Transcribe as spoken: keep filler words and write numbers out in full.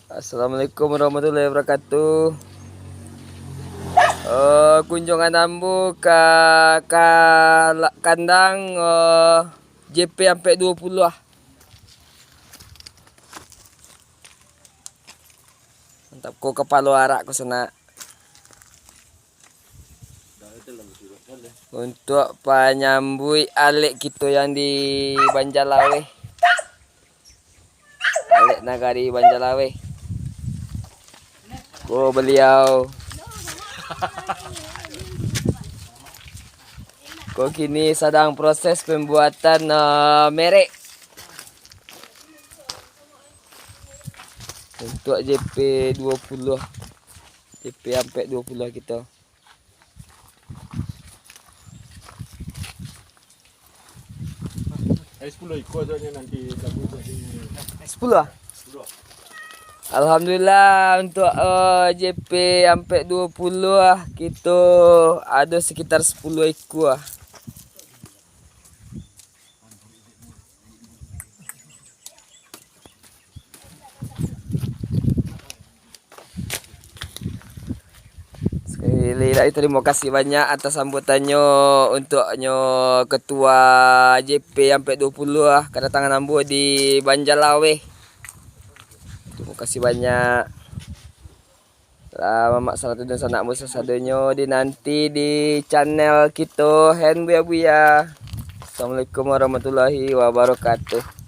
Assalamualaikum warahmatullahi wabarakatuh. Eh, kunjungan ambo ka, ka la-, kandang, eh, J P ampek duo puluah ah. Mantap ko kapalo arak ko sanak. Untuak panyambuik alek kito yang di Banjalaweh. Alek nagari Banjalaweh. Ko baliau. Ko kini sadang proses pambuatan, eh, merek. Untuak J P duo puluah. J P ampek duo puluah kito. Eh, sepuluh ikua sajo nanti. Sepuluh ah? Alhamdulillah, untuak, eh, J P ampek duo puluah ah, kito ado sekitar sepuluh ikua ah. Sakali lai, tarimo kasih banyak atas sambuatannyo untuaknyo Ketua J P ampek duo puluah ah, kadatangan ambo di Banjalaweh. Tarimo kasih banyak. Lah, mamak sarato dunsanak ambo sasadonyo, dinanti di channel kito, Hen Buya-Buya. Assalamualaikum warahmatullahi wabarakatuh.